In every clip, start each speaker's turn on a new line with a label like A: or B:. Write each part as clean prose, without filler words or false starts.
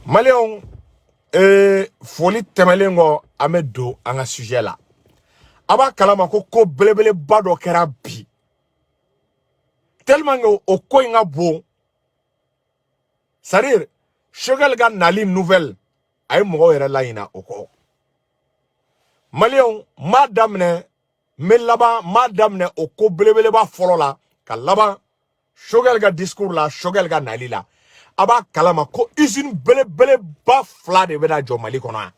A: Maliyɛnw, foli tɛmɛlen kɔ, an bɛ don an ka sujet la. A b'a kalama ko ko belebeleba dɔ kɛra bi, tellement que o ko in ka bon, c'est à dire Choguel ka nali nouvelle a ye mɔgɔw yɛrɛ laɲina o kɔ. Maliyɛnw, n b'a daminɛ, n bɛ laban. N b'a daminɛ o ko belebeleba fɔlɔ la ka laban Choguel ka discours la, Choguel ka nali la. A b'a kalama ko usine belebeleba fila de bɛna jɔ Mali kɔnɔ yan.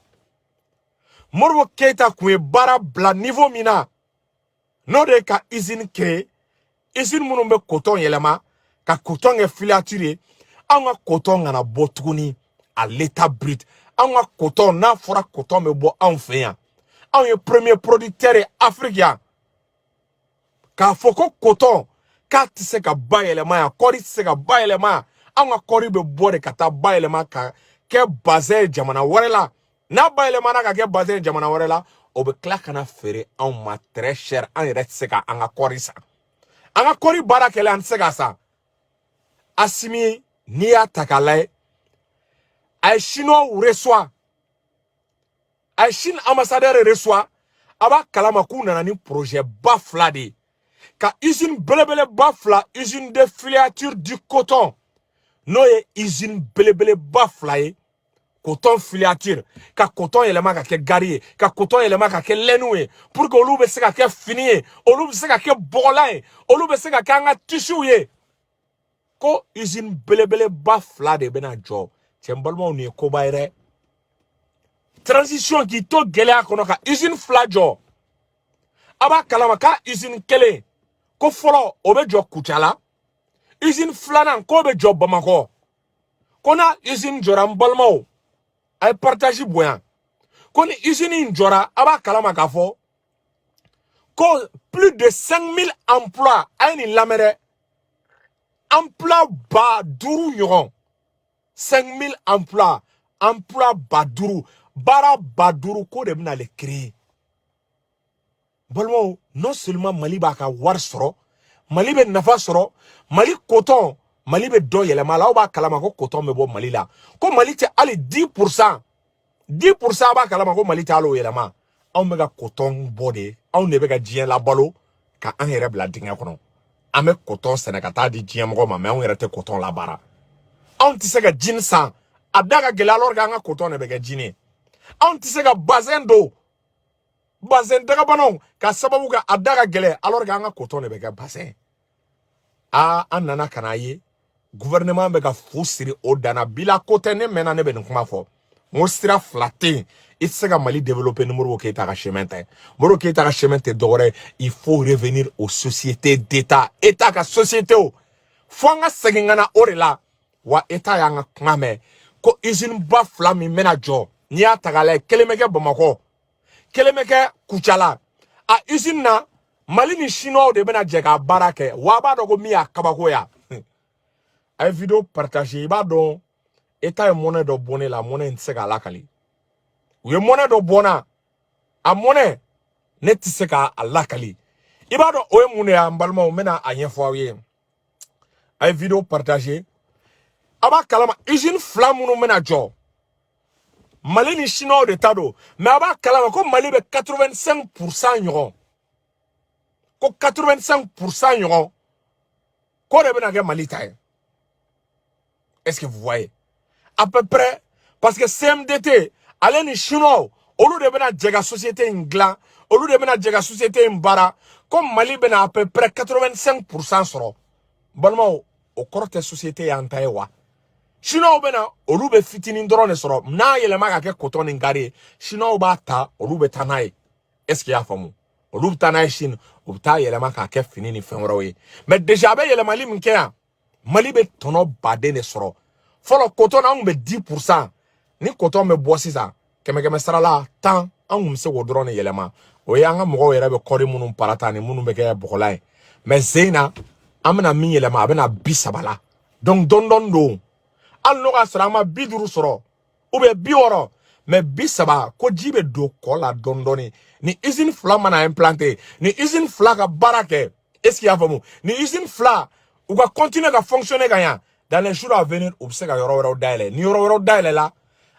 A: Modibo Keyita kun ye baara bila niveau min na, n'o de ye ka usine créer, usine minnu bɛ coton yɛlɛma ka coton kɛ filature ye. Anw ka coton kana bɔ tuguni à l'état brut. Anw ka coton, n'a fɔra coton bɛ bɔ anw fɛ yan, anw ye premier producteur ye Afrique yan. K'a fɔ ko coton k'a tɛ se ka bayɛlɛma yan, kɔɔri tɛ se ka bayɛlɛma yan. Anw ka kɔɔri bɛ bɔ de ka taa bayɛlɛma ka kɛ bazin ye jamana wɛrɛ la. N'a bayɛlɛmana ka kɛ bazin ye jamana wɛrɛ la, o bɛ tila ka na feere anw ma très cher. An yɛrɛ tɛ se ka an ka kɔɔri san. An ka kɔɔri baara kɛlen, an tɛ se k'a san. Assimi, n'i y'a ta k'a lajɛ, a ye Chinois reçoit, a ye Chine ambassadeur reçoit. A b'a kalama k'u nana ni projet ba fila de ye, ka usine belebeleba fila, usine de filature du coton, n'o ye usine belebeleba fila ye, coton filature, ka coton yɛlɛma ka kɛ gari ye, ka coton yɛlɛma ka kɛ lainew ye, pour que olu bɛ se ka kɛ fini ye, olu bɛ se ka kɛ bɔgɔlan ye, olu bɛ se ka kɛ an ka tissuw ye. Ko usine belebeleba fila de bɛna jɔ. Cɛ, n balimaw, nin ye koba ye dɛ. Transition k'i to gɛlɛya kɔnɔ ka usine fila jɔ. A b'a kalama k'a usine kelen ko fɔlɔ, o bɛ jɔ Kucala. Usine filanan k'o bɛ jɔ Bamakɔ. Ko n'a usine jɔra, n balimaw, a ye partage bonya. Ko ni usine in jɔra, a b'a kalama k'a fɔ ko plus de 5000 emplois. A ye nin lamɛn dɛ, emploi 5000 ɲɔgɔn, 5000 emplois, emploi 5000, baara 5000 ko de bɛna le créer. Balimaw, non seulement Mali b'a ka wari sɔrɔ, Mali bɛ nafa sɔrɔ, Mali coton, Mali bɛ dɔ yɛlɛma la. Aw b'a kalama ko coton bɛ bɔ Mali la, ko Mali tɛ hali 10%, 10%. A b'a kalama ko Mali tɛ hali o yɛlɛma. Anw bɛ ka coton bɔ de, anw de bɛ ka diɲɛ labalo ka an yɛrɛ bila dingɛ kɔnɔ. An bɛ coton sɛnɛ ka taa di diɲɛ mɔgɔ ma, mais anw yɛrɛ tɛ coton labaara. Anw tɛ se ka jean san, a da ka gɛlɛn, alors que an ka coton de bɛ kɛ jean ye. Anw tɛ se ka bazin don, bazin dagabanaw, ka sababu kɛ a da ka gɛlɛn, alors que an ka coton de bɛ kɛ bazin. Aa, an nana ka n'a ye gouvernement bɛ ka fu siri o danna bila ko tɛ. Ne mɛnna, ne bɛ nin kuma fɔ, n ko sira fila tɛ yen. I tɛ se ka Mali développer ni Modibo Keyita ka chemin tɛ. Modibo Keyita ka chemin tɛ dɔwɛrɛ ye, il faut revenir aux sociétés d'État, État ka société o, fo an ka segin ka na o de la. Wa État y'an ka kuma mɛn ko usine ba fila min bɛna jɔ, n'i y'a ta k'a lajɛ, kelen bɛ kɛ Bamakɔ, kelen bɛ kɛ Kucala. A usine na, Mali ni Chinois de bɛna jɛ k'a baara kɛ. Wa a b'a dɔn ko min y'a kabako ya, a ye vidéo partager. I b'a dɔn État ye mɔnɛ dɔ bɔ ne la, mɔnɛ in tɛ se k'a lakali. U ye mɔnɛ dɔ bɔ n na, a mɔnɛ ne tɛ se k'a lakali. I b'a dɔn o ye mun de ye? N balimaw, n bɛna a ɲɛfɔ aw ye. A ye vidéo partager. A b'a kalama usine fila minnu bɛna jɔ, Mali ni Chinois de ta don, mais a b'a kalama ko Mali bɛ 85% ɲɔgɔn, ko 85% ɲɔgɔn ko de bɛna kɛ Mali ta ye. Est-ce que vous voyez à peu près? Parce que CMDT ale ni Chinois, olu de bɛna jɛ ka société in dilan, olu de bɛna jɛ ka société in baara. Ko Mali bɛna à peu près 85% sɔrɔ. Balimaw, o kɔrɔ tɛ société y'an ta ye wa? Chinois bɛna, olu bɛ fitinin dɔrɔn de sɔrɔ. N'a yɛlɛma ka kɛ coton ni gari ye, Chinois b'a ta, olu bɛ taa n'a ye. Est ce que i y'a faamu? Olu bɛ taa n'a ye Chine, u bɛ taa yɛlɛma k'a kɛ fini ni fɛn wɛrɛw ye. Mais déjà a bɛ yɛlɛmali min kɛ yan, Mali bɛ tɔnɔ baden de sɔrɔ. Fɔlɔ coton na, an kun bɛ 10%. Ni coton bɛ bɔ sisan, kɛmɛ kɛmɛ sara la 10, an kun bɛ se k'o dɔrɔn de yɛlɛma. O ye an ka mɔgɔw yɛrɛ bɛ kɔɔri minnu parata ni minnu bɛ kɛ bɔgɔlan ye. Mais sen in na, an bɛna min yɛlɛma, a bɛna 30 la. Donc dɔɔni dɔɔni don. Hali n'o ka sɔrɔ an ma 50 sɔrɔ ou bien 60, mais 30 ko ji bɛ don kɔ la dɔɔni dɔɔni. Ni usine fila mana implanter, ni usine fila ka baara kɛ, est ce que i y'a faamu? Ni usine fila u ka continuer ka fonctionner ka ɲa. Dans les jours à venir, u bɛ se ka yɔrɔ wɛrɛw dayɛlɛ. Ni yɔrɔ wɛrɛw dayɛlɛ la,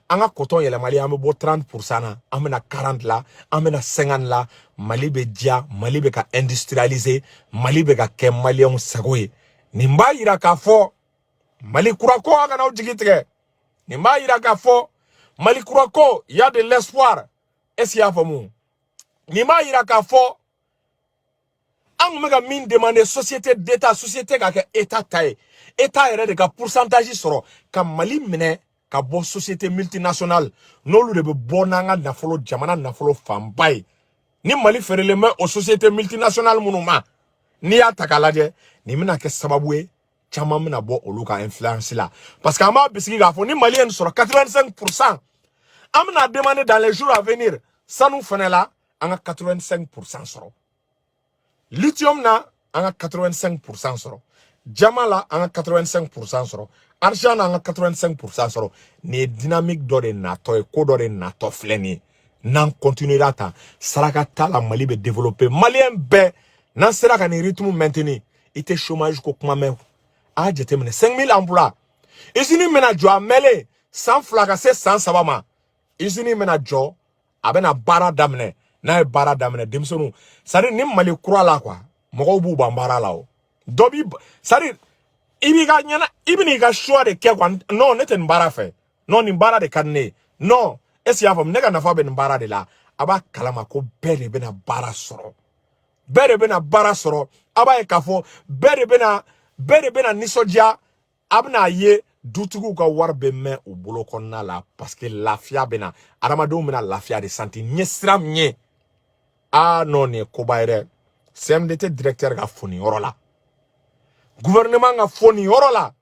A: an ka coton yɛlɛmali, an bɛ bɔ 30% na, an bɛna 40 la, an bɛna 50 la. Mali bɛ diya, Mali bɛ ka industrialiser, Mali bɛ ka kɛ maliyɛnw sago ye. Nin b'a yira k'a fɔ Mali kura ko, a kana aw jigi tigɛ. Nin b'a yira k'a fɔ Mali kura ko, y a de l'espoir. Est ce que i y'a faamu? Nin b'a yira k'a fɔ an kun bɛ ka min demander, société d'état, société ka kɛ état ta ye, état yɛrɛ de ka pourcentage sɔrɔ ka Mali minɛ ka bɔ société multinationale, n'olu de bɛ bɔ n'an ka nafolo, jamana nafolo fanba ye. Ni Mali feerelen bɛ o société multinationale minnu ma, n'i y'a ta k'a lajɛ, nin bɛna kɛ sababu ye caman bɛna bɔ olu ka influence la, parce que an b'a bisigi k'a fɔ ni Mali ye nin sɔrɔ 85%, an bɛna demander dans les jours à venir, sanu fɛnɛ la, an ka 85% sɔrɔ, lithium na, an ka 85% sɔrɔ, diamant la, an ka 85% sɔrɔ, argent na, an ka 85% sɔrɔ. Nin ye dynamique dɔ de natɔ ye, ko dɔ de natɔ filɛ nin ye. N'an continuera tan, saraka t'a la, Mali bɛ développer. Maliyɛn bɛɛ, n'an sera ka nin rythme maintenir, i tɛ chômage ko kuma mɛn. A y'a jateminɛ, 5000 emplois, usine bɛna jɔ, a mɛnlen san 2 ka se san 3 ma, usine bɛna jɔ, a bɛna baara daminɛ. N'a ye baara daminɛ, denmisɛnninw, c'est à dire ni Mali kura la quoi, mɔgɔw b'u ban baara la. O dɔ bi, c'est à dire i b'i ka ɲɛna, i bɛn'i ka choix de kɛ quoi. Non, ne tɛ nin baara fɛ. Non, nin baara de ka di ne ye. Non, est ce que i y'a faamu? Ne ka nafa bɛ nin baara de la. A b'a kalama ko bɛɛ de bɛna baara sɔrɔ, bɛɛ de bɛna baara sɔrɔ. A b'a ye k'a fɔ bɛɛ de bɛna nisɔndiya. A bɛna ye dutigiw ka wari bɛ mɛn u bolo kɔnɔna la, parce que lafiya bɛ na, adamadenw bɛna lafiya de santi. N ye sira min ye, ah non, nin ye koba ye dɛ. CMDT directeur ka fo nin yɔrɔ la, gouvernement ka fo nin yɔrɔ la,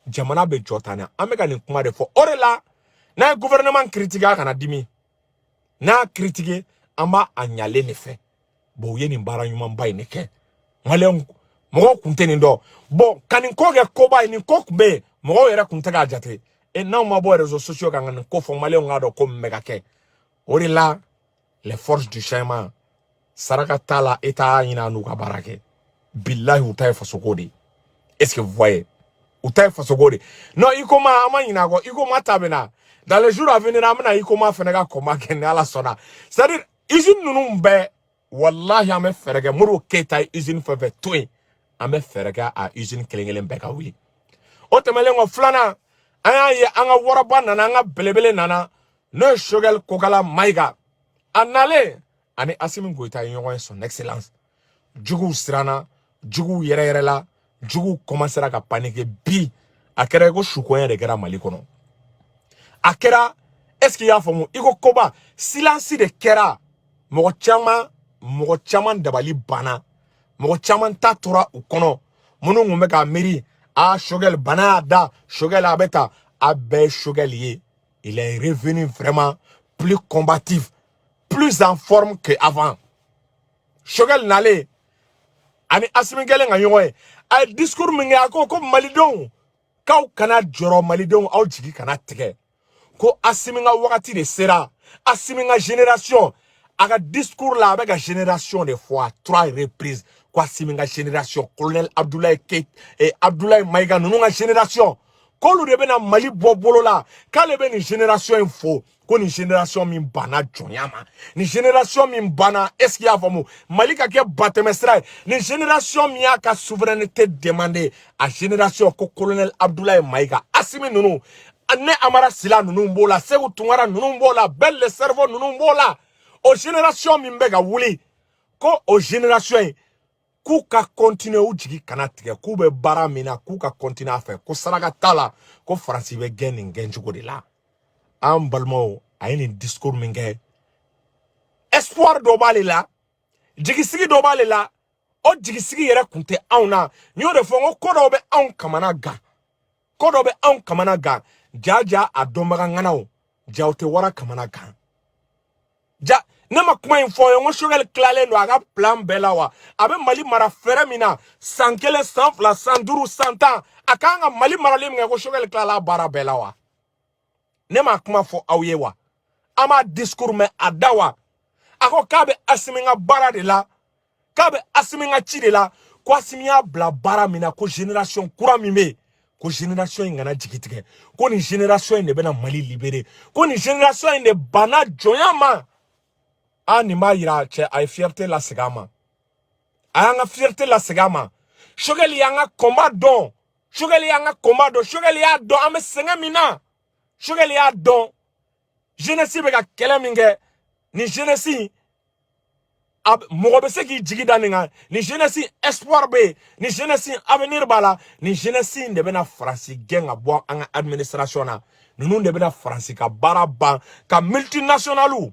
A: jamana bɛ jɔ tan. An bɛ ka nin kuma de fɔ. O de la, n'a ye gouvernement critiquer, a kana dimi. N'a y'a critiquer, an b'a a ɲalen de fɛ. Bon, u ye nin baara ɲumanba in de kɛ. Maliyɛnw, mɔgɔw kun tɛ nin dɔn. Bon, ka nin ko kɛ koba ye, nin ko kun bɛ yen, mɔgɔw yɛrɛ kun tɛ k'a jate. E n'anw ma bɔ réseaux sociaux kan ka nin ko fɔ, maliyɛnw k'a dɔn ko min bɛ ka kɛ. O de la, les forces du changement, saraka t'a la, e t'a ɲini an n'u ka baara kɛ. Bilahi, u ta ye fasoko de ye. Est ce que vous voyez? U ta ye fasoko de ye. Non, i ko ma, an ma ɲinɛ a kɔ. I ko ma ta bɛ na dans les jours à venir, an bɛna i ko ma fɛnɛ ka combat kɛ ni Ala sɔnna. C'est à dire usine ninnu bɛɛ, walahi, an bɛ fɛɛrɛ kɛ. Modibo Keyita ye usine fɛn fɛn to yen, an bɛ fɛɛrɛ kɛ a usine kelen kelen bɛɛ ka wuli. O tɛmɛnen kɔ, filanan, an y'a ye an ka waraba nana, an ka belebele nana, n'o ye Choguel Kokala Mayiga. A nalen ani Asimi Goyita ye ɲɔgɔn ye, son excellence. Juguw siranna, juguw yɛrɛ yɛrɛ la, juguw commencera ka paniquer. Bi a kɛra i ko sukonya de kɛra Mali kɔnɔ. A kɛra, est ce que i y'a faamu? I ko koba silence de kɛra. Mɔgɔ caman, mɔgɔ caman dabali banna, mɔgɔ caman ta tora u kɔnɔ. Minnu kun bɛ k'a miiri, a Choguel bana y'a da, Choguel a bɛ tan, a bɛɛ ye Choguel ye. Il est revenu vraiment plus combatif, plus en forme que avant. Choguel nalen ani Asimi kɛlen ka ɲɔgɔn ye, a ye discours min kɛ, a ko ko malidenw, k'aw kana jɔrɔ, malidenw, aw jigi kana tigɛ, ko Asimi ka wagati de sera, Asimi ka génération. A ka discours la, a bɛ ka génération de fɔ à trois reprises, ko Asimi ka génération, colonel Abdoulaye Keita et Abdoulaye Maïga ninnu ka génération, k'olu de bɛna Mali bɔ bolo la, k'ale bɛ nin génération in fo, ko nin génération min banna jɔnya ma, nin génération min banna, est ce que i y'a faamu, Mali ka kɛ batɛmɛ sira ye, nin génération min y'a ka souveraineté demandé, a génération, ko colonel Abdoulaye Maïga, Asimi ninnu, ne Amara Sila ninnu b'o la, Segu Tunkara ninnu b'o la, Ben le Cerveau ninnu b'o la, o génération min bɛ ka wuli, ko o génération in, k'u ka continuer, u jigi kana tigɛ, k'u bɛ baara min na, k'u ka continuer a fɛ, ko saraka t'a la, ko Faransi bɛ gɛn nin gɛn cogo de la. An balimaw, a ye nin discours min kɛ, espoir dɔ b'ale la, jigisigi dɔ b'ale la. O jigisigi yɛrɛ kun tɛ anw na. N y'o de fɔ, n ko ko dɔw bɛ anw kamana gan, ko dɔ bɛ anw kamana gan. Ja ja, a dɔnbaga ŋanaw, ja o tɛ wara kamana gan. Ja ne ma kuma in fɔ ye, n ko Choguel tilalen don a ka plan bɛɛ la wa? A bɛ Mali mara fɛɛrɛ min na, san 1, san 2, san 5, san 10, a kan ka Mali marali min kɛ, ko Choguel tilala a baara bɛɛ la wa? Ne ma kuma fɔ aw ye wa? An b'a discours mɛn a da wa? A ko k'a bɛ Asimi ka baara de la, k'a bɛ Asimi ka ci de la, ko Asimi y'a bila baara min na, ko génération kura min bɛ yen, Ko génération in kana jigi tigɛ, ko nin génération in de bɛna Mali libérer, ko nin génération in de banna jɔnya ma. A nin b'a yira cɛ, a ye fierté lasegin a ma, a y'an ka fierté lasegin a ma. Choguel y'an ka combat dɔn, Choguel y'an ka combat dɔn, Choguel y'a dɔn an bɛ sɛgɛn min na, Choguel y'a dɔn jeunesse bɛ ka kɛlɛ min kɛ. Nin jeunesse in, a mɔgɔ bɛ se k'i jigi da nin kan. Nin jeunesse, espoir bɛ yen. Nin jeunesse, avenir b'a la. Nin jeunesse in de bɛna Faransi gɛn ka bɔ an ka administration na. Ninnu de bɛna Faransi ka baara ban, ka multinationalu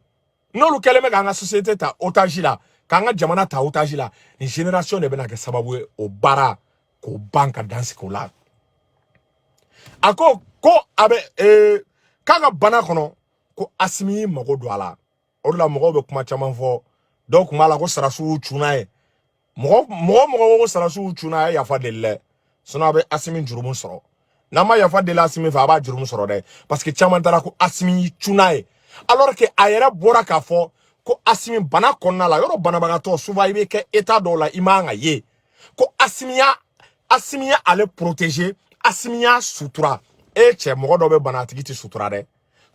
A: n'olu kɛlen bɛ k'an ka société ta otage la, k'an ka jamana ta otage la. Nin génération de bɛna kɛ sababu ye o baara k'o ban, ka dan sigi o la. A ko ko a bɛ k'a ka bana kɔnɔ, ko Asimi y'i mago don a la. O de la mɔgɔw bɛ kuma caman fɔ. Dɔw tun b'a la ko sarasiw cunna ye. Mɔgɔ mɔgɔ mɔgɔ ko sarasiw cunna, a ye yafa deli dɛ, sinon a bɛ Asimi jurumu sɔrɔ. N'an ma yafa deli Asimi fɛ, a b'a jurumu sɔrɔ dɛ, parce que caman taara ko Asimi y'i cunna ye, alors que a yɛrɛ bɔra k'a fɔ ko Asimi bana kɔnɔna la, yɔrɔ banabagatɔ, souvent i bɛ kɛ état dɔw la, i man ka ye, ko Asimi y'a ale protéger, Asimi y'a sutura. E cɛ, mɔgɔ dɔ bɛ bana, a tigi tɛ sutura dɛ.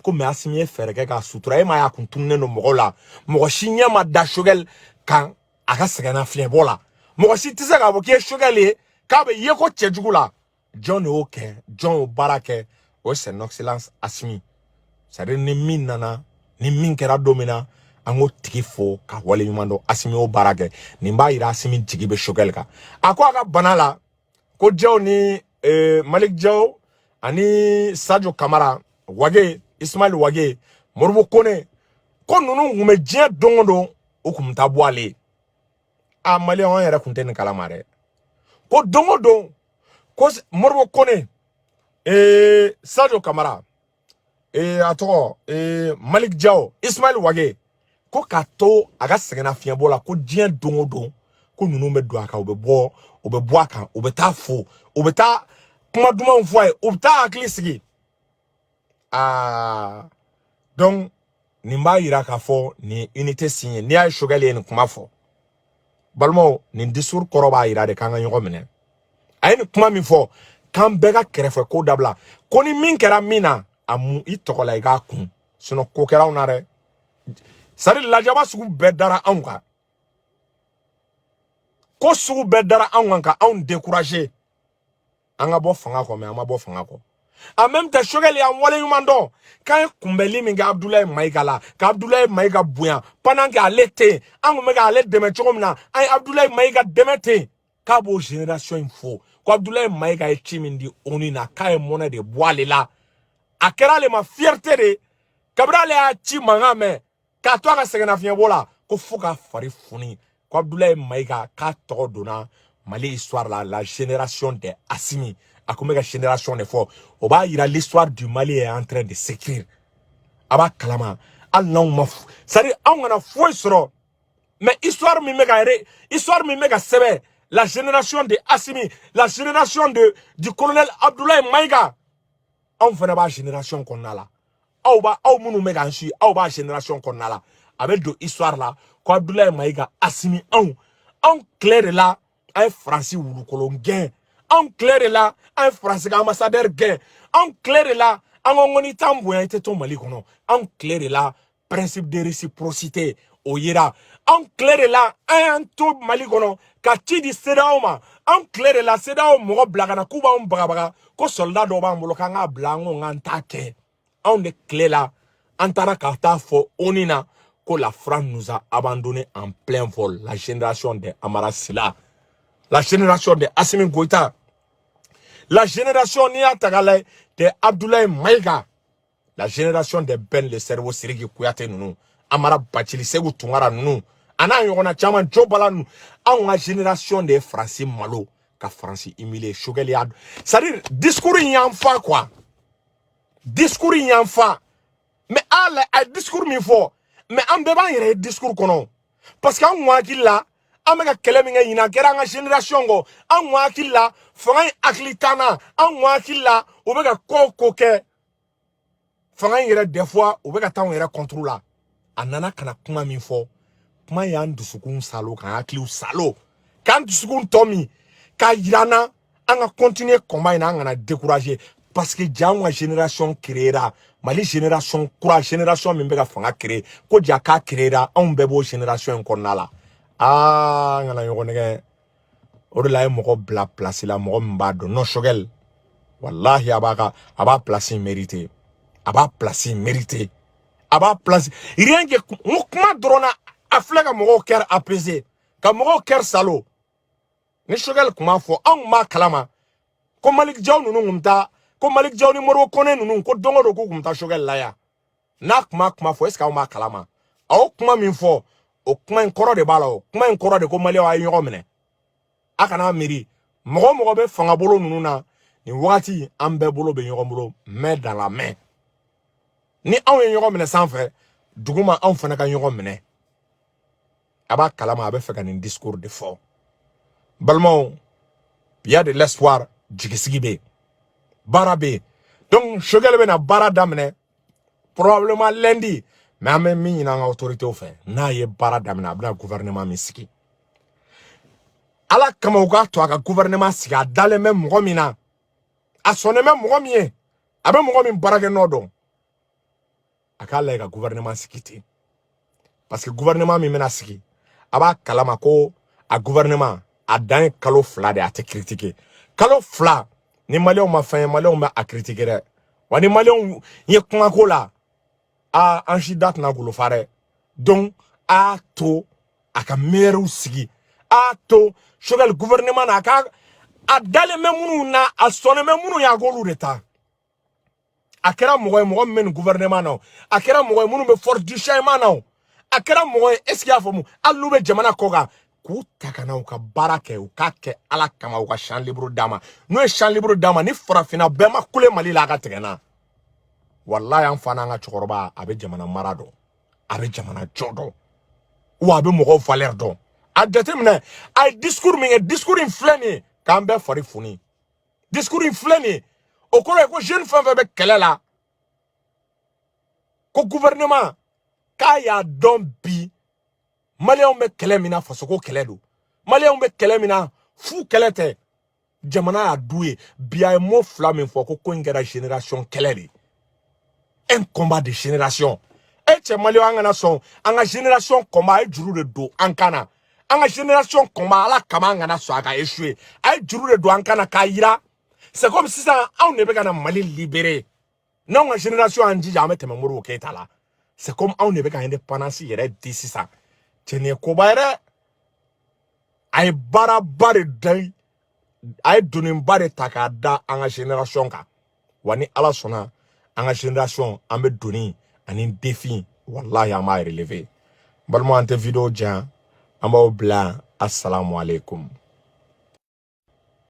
A: Ko mais Asimi ye fɛɛrɛ kɛ k'a sutura. E ma ye, a kun tununnen don mɔgɔw la, mɔgɔ si ɲɛ ma da Choguel kan a ka sɛgɛnnafiɲɛbɔ la. Mɔgɔ si tɛ se k'a fɔ k'i ye Choguel ye k'a bɛ ye ko cɛjugu la. Jɔn de y'o kɛ? Jɔn y'o baara kɛ? O ye son excellence Asimi. C'est à dire, ni min nana, ni min kɛra don min na, an k'o tigi fo ka waleɲuman dɔn. Asimi y'o baara kɛ. Nin b'a yira Asimi jigi bɛ Choguel kan. A ko a ka bana la, ko Diaw ni Malick Diaw ani Sadio Kamara Wage, Ismail Wage, Moribo Kone, ko ninnu kun bɛ diɲɛ don o don, u kun bɛ taa bɔ ale ye. A maliyɛnw, an yɛrɛ kun tɛ nin kalama dɛ. Ko don o don, ko Moribo Kone, Sadio Kamara, a tɔgɔ Malick Diaw, Ismail Wage, ko k'a to a ka sɛgɛnnafiɲɛbɔ la, ko diɲɛ don o don, ko ninnu bɛ don a kan, u bɛ bɔ, u bɛ bɔ a kan, u bɛ taa fo, u bɛ taa kuma dumanw fɔ a ye, u bɛ taa hakili sigi. Aa, donc nin b'a yira k'a fɔ nin ye unité signe ye. N'i y'a ye Choguel ye nin kuma fɔ, balimaw, nin discours kɔrɔ b'a yira de k'an ka ɲɔgɔn minɛ. A ye nin kuma min fɔ, k'an bɛɛ ka kɛrɛfɛ ko dabila, ko ni min kɛra min na, a mun i tɔgɔ la, i k'a kun, sinon ko kɛra anw na dɛ. C'est à dire, lajaba sugu bɛɛ dara anw kan, ko sugu bɛɛ dara anw kan ka anw décourager an ka bɔ fanga kɔ, mais an ma bɔ fanga kɔ. En même temps, Choguel y'an waleɲuman dɔn k'an ye kunbɛli min kɛ Abdoulaye Maïga la, ka Abdoulaye Maïga bonya pendant que ale tɛ yen. An kun bɛ k'ale dɛmɛ cogo min na, an ye Abdoulaye Maïga dɛmɛ ten, k'a b'o génération in fo. Ko Abdoulaye Maïga ye ci min di ONU na, k'a ye mɔnɛ de bɔ ale la. A kɛra ale ma fierté de kabini ale y'a ci mankan mɛn k'a to a ka sɛgɛnnafiɲɛbɔ la, ko fo ka fari funi, ko Abdoulaye Maïga k'a tɔgɔ donna Mali histoire la, la génération des Assimi. A ko n bɛ ka génération de fɔ, o b'a yira l'histoire du Mali est en train de s'écrire. A b'a kalama, hali n'anw ma, c'est à dire anw kana foyi sɔrɔ, mais histoire min bɛ ka yɛrɛ, histoire min bɛ ka sɛbɛn, la génération de Assimi, la génération de du colonel Abdoulaye Maïga, anw fana b'a génération kɔnɔna la. Aw b'a, aw minnu bɛ k'an suit, aw b'a génération kɔnɔna la. A bɛ don histoire la ko Abdoulaye Maïga, Assimi, anw tile de la, an ye Faransi wulukolon gɛn. Anw tile de la, an ye Faransi ka ambassadeur gɛn. Anw tile de la, an ko n'i t'an bonya, i tɛ to Mali kɔnɔ. Anw tile de la, principe de réciprocité o yera. Anw tile de la, an y'an to Mali kɔnɔ ka ci di CEDEAO ma. Anw tile de la, CEDEAO mɔgɔ bila ka na k'u b'anw bagabaga, ko soldat dɔw b'an bolo k'an k'a bila, an ko k'an t'a kɛ. Anw de tile la, an taara ka taa fɔ ONU na ko la France nous a abandonné en plein vol. La génération de Amara Sila, la génération de Assimi Goïta, la génération, n'i y'a ta k'a lajɛ, de Abdoulaye Maïga, la génération de Ben le Cerveau, Sidiki Kouyaté ninnu, Amara Bacili, Segu Tunkara ninnu, a n'a ɲɔgɔnna caman, Jo Bala ninnu, anw ka génération de ye Faransi malo, ka Faransi humilier. Choguel y'a, c'est à dire discours in y'an fa quoi, discours in y'an fa. Mais ala a ye discours min fɔ, mais an bɛɛ b'an yɛrɛ ye discours kɔnɔ, parce que an kun hakili la an bɛ ka kɛlɛ min kɛ ɲinan, a kɛra an ka génération kɔ. An kun hakili la fanga in hakili t'an na. An kun hakili la u bɛ ka ko o ko kɛ fanga in yɛrɛ, des fois u bɛ ka taa anw yɛrɛ contre la. A nana ka na kuma min fɔ, kuma y'an dusukun salo, k'an hakiliw salo, k'an dusukun tɔ min, k'a yira an na an An ka continuer combat in na, an kana décourager, parce que ja anw ka génération créera, Mali génération kura, génération min bɛ ka fanga créer, ko ja k'a créera, anw bɛɛ b'o génération in kɔnɔna la. Aa, an kana ɲɔgɔn nɛgɛ. O de la a ye mɔgɔ bila place la, mɔgɔ min b'a dɔn. Non, Choguel, wallahi, a b'a ka, a b'a place mérité, a b'a place mérité, a b'a place. Rien que n ko kuma dɔrɔn na, a filɛ ka mɔgɔw cœur apaiser, ka mɔgɔw cœur salo. Ni Choguel kun b'a fɔ, anw kun b'a kalama ko Malick Diaw ninnu kun bɛ taa, ko Malick Diaw ni Modibo Kone ninnu, ko don o don k'u kun bɛ taa Choguel la yan. N'a kun b'a kuma fɔ, est ce que anw b'a kalama? A y'o kuma min fɔ, o kuma in kɔrɔ de b'a la. O kuma in kɔrɔ de ko maliyɛnw, a ye ɲɔgɔn minɛ, a kana miiri mɔgɔ o mɔgɔ bɛ fanga bolo ninnu na nin wagati, an bɛɛ bolo bɛ ɲɔgɔn bolo, main dans la main. Ni anw ye ɲɔgɔn minɛ sanfɛ, duguma anw fana ka ɲɔgɔn minɛ. A b'a kalama, a bɛ fɛ ka nin discours de fɔ. Balimaw, il y a de l'espoir, jigisigi bɛ yen, baara bɛ yen. Donc Choguel bɛna baara daminɛ probablement lundi, mais an bɛ min ɲini an ka autorités fɛ, n'a ye baara daminɛ, a bɛna gouvernement min sigi, Ala kama, u k'a to a ka gouvernement sigi a dalen bɛ mɔgɔ min na, a sɔnnen bɛ mɔgɔ min ye, a bɛ mɔgɔ min baarakɛ nɔ dɔn, a k'a lajɛ ka gouvernement sigi ten, parce que gouvernement min bɛna sigi, a b'a kalama ko a gouvernement a dan ye kalo 2 de, a tɛ critiquer. Kalo 2, ni maliyɛnw ma fɛn ye, maliyɛnw bɛ a critiquer dɛ. Wa ni maliyɛnw ye kumako la, a an si da tɛna golo fa dɛ. Donc a to a ka maires sigi, a to Choguel gouvernement na, a ka a dalen bɛ minnu na, a sɔnnen bɛ minnu ye, a k'olu de ta. A kɛra mɔgɔ ye, mɔgɔ min bɛ nin gouvernement na o, a kɛra mɔgɔ ye minnu bɛ force du changement na o, a kɛra mɔgɔ ye, est ce que i y'a faamu, hali n'u bɛ jamana kɔ kan, k'u ta ka na u ka baara kɛ, u k'a kɛ Ala kama, u ka champ libre d'a ma. N'u ye champ libre d'a ma, ni farafinna bɛɛ ma kule Mali la, a ka tigɛ n na. Walayi, an fa n'an ka cɛkɔrɔba, a bɛ jamana mara dɔn, a bɛ jamana jɔ dɔn, wa a bɛ mɔgɔw valeur dɔn. A jateminɛ, a ye discours min kɛ, discours in filɛ nin ye k'an bɛɛ fari foni. Discours in filɛ nin ye, o kɔrɔ ye ko jeune fɛn fɛn bɛ kɛlɛ la, ko gouvernement k'a y'a dɔn bi, maliyɛnw bɛ kɛlɛ min na, fasoko kɛlɛ don. Maliyɛnw bɛ kɛlɛ min na, fu kɛlɛ tɛ, jamana y'a du ye. Bi a ye mot fila min fɔ, ko in kɛra génération kɛlɛ de ye, un combat de génération. E cɛ, maliyɛnw, an kana sɔn an ka génération combat. A ye juru de don an kan na, an ka génération combat, Ala kama, an kana sɔn a ka échouer. A ye juru de don an kan na k'a yira, c'est comme sisan anw de bɛ ka na Mali libérer. N'anw ka génération y'an jija, an bɛ tɛmɛ Modibo Keyita la. C'est comme anw de bɛ ka indépendance yɛrɛ di sisan. Cɛ, nin ye koba ye dɛ. A ye baaraba de da, a ye doniba de ta k'a da an ka génération kan. Wa ni Ala sɔnna, an ka génération, an bɛ doni ani défi, wallahi, an b'a relever. Balimaw, an tɛ vidéo janya, an b'aw bila. Assalamu alaikum.